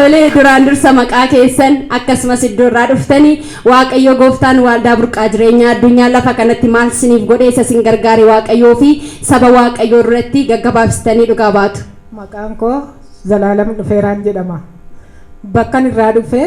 Tole, duraan dursa maqaa keessan, akkasumas iddoo irraa dhuftanii, Waaqayyo gooftaan Waaldaa Burqaa Jireenyaa Addunyaa lafa kanatti maal siniif godhee, isa sin gargaare Waaqayyoo fi saba Waaqayyoo duratti gaggabaabsitanii dhugaa baatu. Maqaan koo Zalaalam Dhufeeraan jedhama. Bakkan irraa dhufe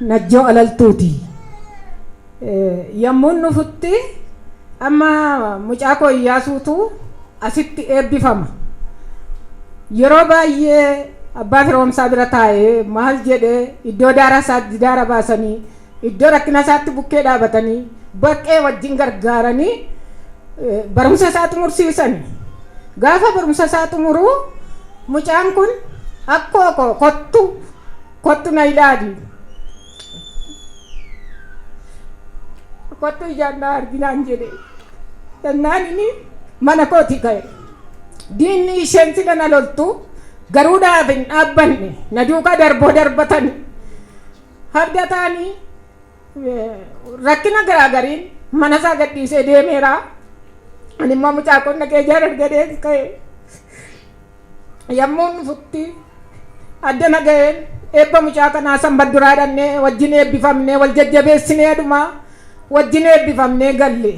Najjoo Alaltuuti. Yommuun dhufutti amma mucaa koo Iyyaasuutu asitti eebbifama. Yeroo baay'ee abbaa firoomsaa bira taa'ee maal jedhee, iddoo daara isaatti daara baasanii, iddoo rakkina isaatti bukkee dhaabatanii, baqqee wajjin gargaaranii barumsa isaa xumursiisan. Gaafa barumsa isaa xumuru mucaan kun akkoo koo, kottu kottu na ilaali. Kottu ijaan na arginaan jedhe. Jennaan inni mana kooti ka'e. Diinni isheen sila na loltu garuu dhaaf hin dhaabbanne, na duukaa darboo darbatan. Habda ta'anii rakkina garaagariin mana isaa gadhiisee deemeera. Ani immoo mucaa qonna kee ijaan argadheen ka'e. Yommuu dhufutti addana ga'een eebba mucaa kanaa sanbat duraa dhannee wajjin eebbifamnee, wal jajjabeessinee dhuma wajjin eebbifamnee galle.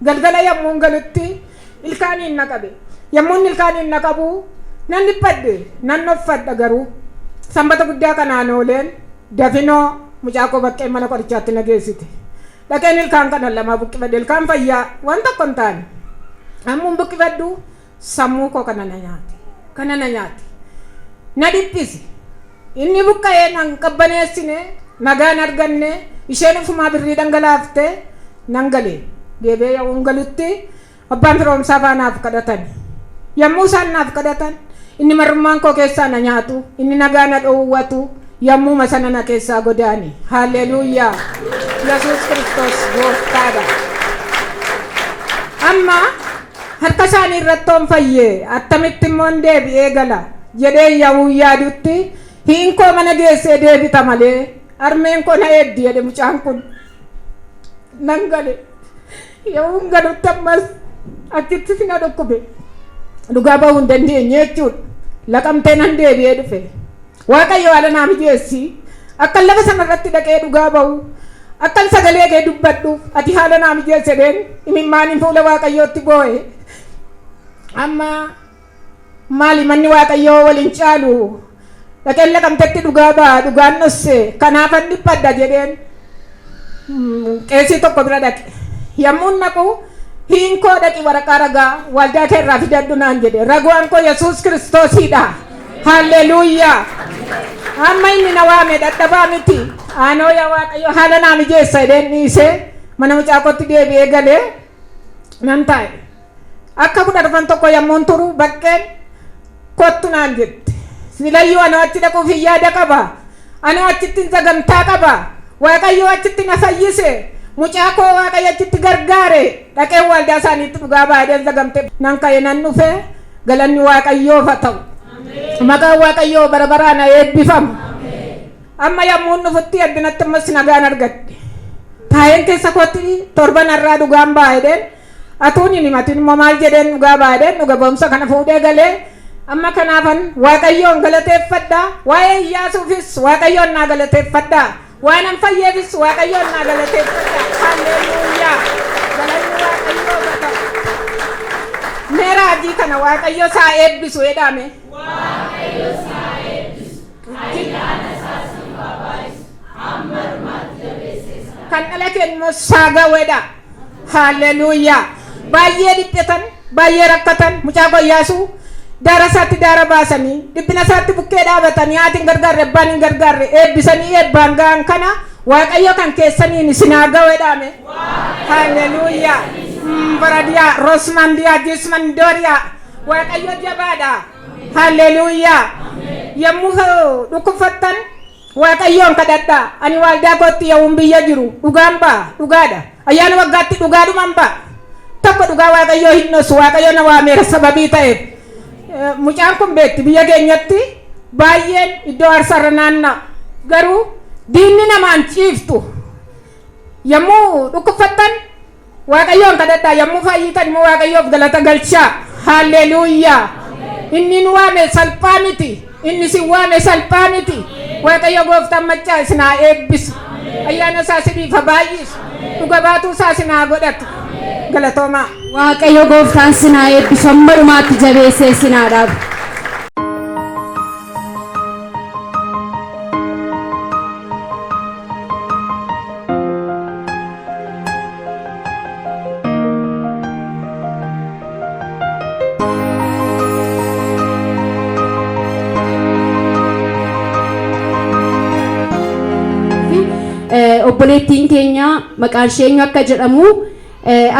Galgala yommuu galutti ilkaaniin na qabe. Yommuu inni ilkaaniin na qabu nan dhiphadhe, nan dhoffadha, garuu sanbata guddaa kanaan ooleen dafinoo mucaa koo baqqee mana qorichaatti na geessite. Dhaqeen ilkaan kana lama buqqifadhe, ilkaan fayyaa waan tokko hin taane. Ammuun buqqifadhu sammuu koo kana na nyaate. Kana na nyaate. Na dhiphise. Inni buqqa'ee nan qabbaneessine, nagaan arganne, isheen ofumaa birrii dhangalaafte nan gale. Deebi'ee yommuu galutti abbaan firoomsaa faa naaf kadhatan. Yommuu isaan naaf kadhatan inni marrummaan koo keessaa na nyaatu, inni nagaa na dhoowwatu yommuma sana na keessaa godaane. Haalleluuyaa! Yesuus Kiristoos gooftaadha. Amma harka isaanii irratti oon fayyee attamitti immoo deebi'ee gala jedhee yommuu yaadutti, hiinkoo mana geessee deebita malee harmeen koo na eegdi jedhe mucaan kun. Nan gale. Yommuu galutti ammas achittis na dhukkube. Dhugaa bahuu hin dandeenye jechuudha. Laqamtee nan deebi'ee dhufe. Waaqayyo haala naa mijeessi. Akkan lafa sanarratti dhaqee dhugaa bahu, akkan sagalee kee dubbadhuuf ati haala naa mijeessi jedheen imimmaaniin fuula Waaqayyootti boo'e. Amma maali, manni Waaqayyoo waliin caalu, dhaqeen Laqamtetti dhugaa ba'a, dhugaan dhosse, kanaafan dhiphadha jedheen qeesii tokko bira dhaqe. Yommuu naqu, hiinkoo dhaqi waraqaa ragaa waldaa kee irraa fidadhu naan jedhe. Ragaan koo Yesuus Kiristoosiidha. Haalleluuyaa! Amma inni na waame dadhabaa miti. Aanoo yaa Waaqayyo haala naa mijeessa jedheen dhiisee mana mucaa kootti deebi'ee galee nan taa'e. Akka 11 tokko yommuun turu baqqeen kottu naan jette. Silayyuu anoo achi dhaquuf hin yaada qaba. Anoo achitti sagantaa qaba. Waaqayyo achitti na fayyise. Mucaa koo Waaqayyo achitti gargaare. Dhaqeen waldaa isaaniitti dhugaa baay'een sagamte. Nan ka'e, nan dhufe, galanni Waaqayyoof haa ta'u. Maqaan Waaqayyoo bara baraan haa eebbifamu. Amma yommuu dhufutti addunatti ammas nagaan argadhe. Taa'een keessa kootti torban har'aa dhugaan baay'een atuun hin himatin immoo maal jedheen dhugaa baay'een dhuga ba'umsa kana fuudhee galee. Amma kanaafan Waaqayyoon galateeffadha. Waa'ee Iyyaasuufis Waaqayyoon naa galateeffadha. Waan an fayyeefis Waaqayyoon naa galateeffadha. Haalleluuyaa! Galanni Waaqayyoof haa ta'u. Mee raajii kana Waaqayyo isaa eebbisu jedhame. Waaqayyo isaa eebbisu. Ayyaana isaa siif haa baay'isu. Hamma dhumaatti jabeessee isaa. Kan dhala keenya saagawedha. Haalleluuyaa! Baay'ee dhiphatan, baay'ee rakkatan, mucaa koo Iyyaasuu daara isaatti daara baasanii, dhiphina isaatti bukkee dhaabatanii, haati hin gargaarre, abbaan hin gargaarre, eebbisanii eebbaan ga'an. Kana Waaqayyo kan keessaniin isin haa ga'u jedhame. Haalleluuyaa! Baradiyaa, Rosmandiyaa, Jismandooriyaa. Waaqayyo jabaadha. Haalleluuyaa! Yommuu dhukkubfattan Waaqayyoon kadhadhaa. Ani waldaa kootti yommuu biyya jiru dhugaan ba'a, dhugaadha. Ayyaana waggaatti dhugaadhuman ba'a. Tokko dhugaa Waaqayyoo hin dhosu, Waaqayyo na waameera sababii ta'eef. Mucaan kun beekti, biyya keenyatti baay'een iddoo aarsaarra naanna'a. Garuu diinni namaan ciiftu. Yommuu dhukkubfattan Waaqayyoon kadhadhaa, yommuu fayyitan immoo Waaqayyoof galata galchaa. Haalleluuyaa! Inni nu waame salphaa miti. Inni si waame salphaa miti. Waaqayyo gooftaan maccaa isin haa eebbisu. Ayyaana isaa isiniif haa baay'isu. Dhuga baatuu isaa isin haa godhatu. Galatoomaa. Waaqayyo gooftaan sin haa eebbisu hamma dhumaatti jabeessee sin haa dhaabu. Obboleettiin keenya maqaan ishee eenyu akka jedhamu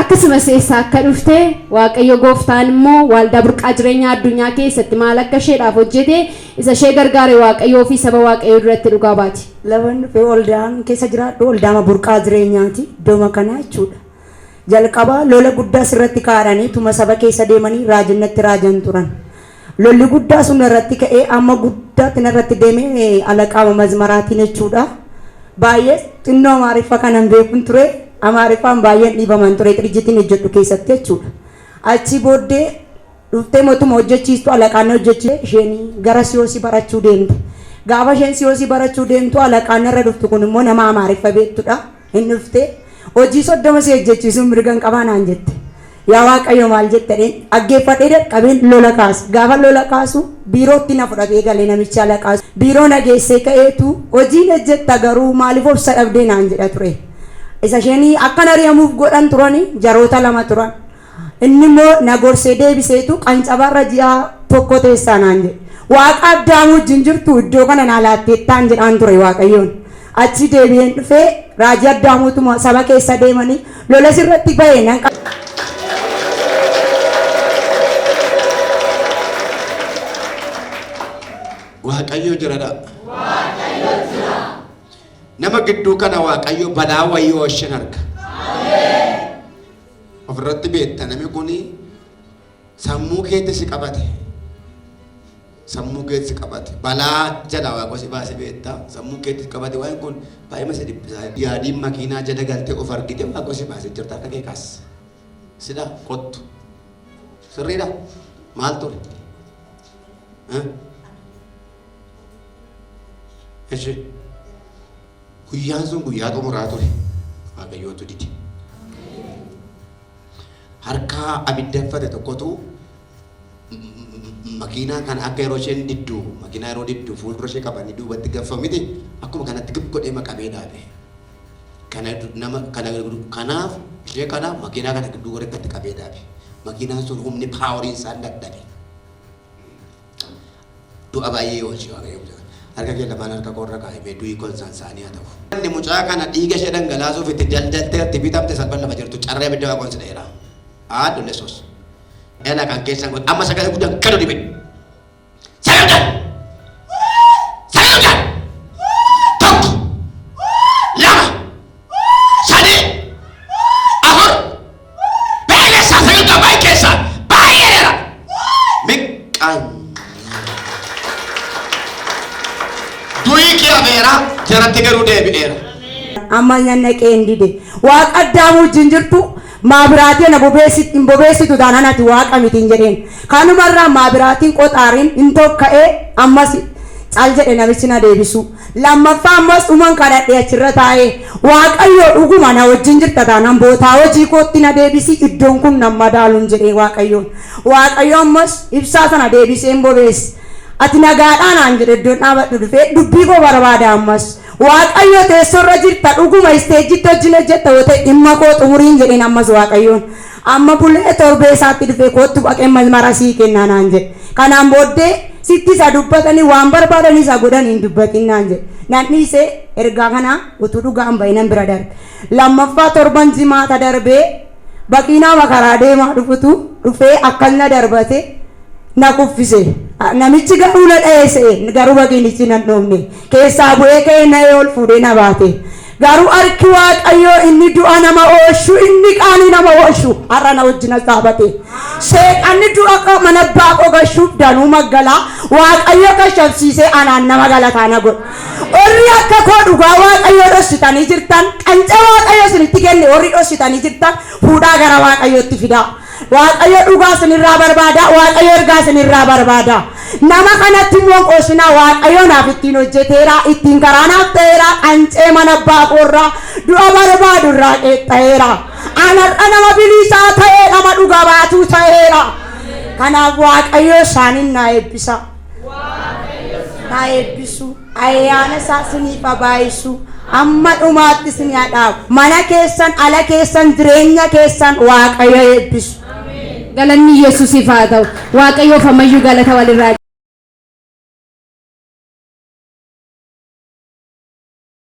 akkasumas eessaa akka dhufte Waaqayyo gooftaan immoo waaldaa burqaa jireenyaa addunyaa keessatti maal akka isheedhaaf hojjete isa ishee gargaare Waaqayyoo fi saba Waaqayyoo duratti dhugaa baati. Lafan dhufe waldaan keessa jiraadhu waldaama burqaa jireenyaati iddooma kanaa jechuudha. Jalqaba lola guddaa sirratti kaa'anii tuma saba keessa deemanii raajinnatti raajan turan. Lolli guddaa sun irratti ka'ee amma guddaatti narratti deeme alaqaama mazmaraatiin jechuudha. Baay'ee xinnoo Amaariffa kanan beekun ture. Amaariffaan baay'een dhiibaman ture xirjitiin hojjedhu keessatti jechuudha. Achi booddee dhuftee motuma hojjechiistu alaqaan hojjechiiste isheen gara siyoosii barachuu deemte. Gaafa isheen siyoosii barachuu deemtu alaqaan irra dhuftu kun immoo nama Amaariffa beektudha. Hin dhufte hojii 30 si hojjechiisuun mirga hin qabaa naan jette. Yaa Waaqayyo maal jette jedheen dhaggeeffadhee dadhabeen lola kaase. Gaafa lola kaasu biirootti na fudhatee gale namichi alaqaa. Biiroo na geessee ka'eetu hojiin hojjetta garuu maaliif obsa dhabdee naan jedha ture. Isa isheen akkan ari'amuuf godhan turani jaroota lama turan. Inni immoo na gorsee deebiseetu qancabarra ji'a tokko teessaa naan jedhe. Waaqa Addaamuu wajjin jirtu iddoo kana naa laatteettaan jedhaan ture Waaqayyoon. Achi deebi'een dhufee raajii Addaamuutuma saba keessa deemanii lola sirratti ba'e nan Waaqayyo jiradha. Nama gidduu kana Waaqayyo balaa wayii ooshin arga. Ofirratti beekta namni kun sammuu keetti si qabate. Sammuu keetti si qabate. Balaa jalaa Waaqayyo si baase beekta. Sammuu keetti si qabate waan kun baay'ee si dhiphisa. Yaadiin makiinaa jala galtee of argite Waaqayyo si baase jirta harka kee kaas. Sida kottu. Sirriidha. Maal ture? Ishi. Guyyaan sun guyyaa xumuraa ture. Waaqayyootu dide. Harkaa abidda uffate tokkotu makiinaa kana akka yeroo isheen diddu makiinaa yeroo diddu fuuldura ishee qabanii duubatti gaffa miti akkuma kanatti gib godhee maqabee dhaabe. Kana nama kana kanaaf ishee kana makiinaa kana gidduu godhee akkatti qabee dhaabe. Makiinaan sun humni paawariin isaan dadhabe. Du'a baay'ee oolche Waaqayyo. Harka kee lamaan harka koorra kaa'e mee du'i konsaan isaanii haa ta'u. Inni mucaa kana dhiiga ishee dhangalaasuuf itti daldaltee itti bitamte salphaan lafa jirtu carree abidda waaqoon si dheera. Haadhu lesos. Ela kan keessan godhe amma sagalee guddaan gadu dhibe. Sagalee guddaan! Sagalee guddaan! Tokko! Lama! Sadii! Afur! Baay'ee keessaa sagalee guddaan baay'ee keessaa baay'ee dheera. Miqqaan. Du'ii kee hafeera jaratti garuu deebi'eera. Amma nannaqee hin dide. Waaqa Addaamuu wajjin jirtu maabiraatii ana bobeessit hin bobeessitu taanaan ati waaqa miti hin jedheen. Kanumarraa maabiraatiin qoxaariin hin tokka'ee ammas cal jedhe namichi na deebisuu. Lammaffaa ammas dhuman kadhadhe achirra taa'ee Waaqayyo dhuguma na wajjin jirta taanaan bootaa hojii kootti na deebisi iddoon kun nan madaaluun jedhee Waaqayyoon. Waaqayyo ammas ibsaa sana deebisee hin bobeesse. Ati nagaadhaa naan jedhe iddoon dhaabadhu dhufee dubbii koo barbaada ammas. Waaqayyo teessoorra jirta dhuguma isteejjitti wajjin hojjetta yoo ta'e dhimma koo xumuriin jedheen ammas Waaqayyoon. Amma bulee torbee isaatti dhufee koottu baqeen mazmara sii kennaa naan jedhe. Kanaan booddee sitti isa dubbatanii waan barbaadanii isa godhan hin dubbatin naan jedhe. Nan dhiisee ergaa kana utuu dhugaa hin ba'inan bira darbe. Lammaffaa torban jimaata darbee baqiinaa makaraa deemaa dhufutu dhufee akkas na darbate na kuffise. Namichi garuu na dha'ee se'e garuu baqiinichi nan dhoofne. Keessaa bu'ee ka'ee na'ee ol fuudhee na baate. Garuu harki Waaqayyoo inni du'a nama oolchu, inni qaanii nama oolchu har'a na wajjin as dhaabate. Seexanni du'a mana abbaa koo gashuuf danuu maggalaa Waaqayyo kashabsiisee anaan nama galataa na godhe. Warri akka koo dhugaa Waaqayyoo dhossitanii jirtan, qancee Waaqayyo isinitti kenne warri dhossitanii jirtan fuudhaa gara Waaqayyootti fidaa. Waaqayyo dhugaa isinirraa barbaada, Waaqayyo ergaa isinirraa barbaada. Nama kanatti immoo hin qoosinaa Waaqayyo naaf ittiin hojjeteera ittiin karaa naaf ta'eera qancee mana abbaa koorraa du'a barbaadu irraa qeexxa'eera. An har'a nama bilisaa ta'ee nama dhuga baatuu ta'eera. Kanaaf Waaqayyo isaanin naa eebbisa. Naa eebbisu. Ayyaana isaa isiniif haa baay'isu. Hamma dhumaatti isin haa dhaabu. Mana keessan, ala keessan, jireenya keessan Waaqayyo eebbisu. Galanni Yesuusiif haa ta'u. Waaqayyoof ammayyuu galata walirraa.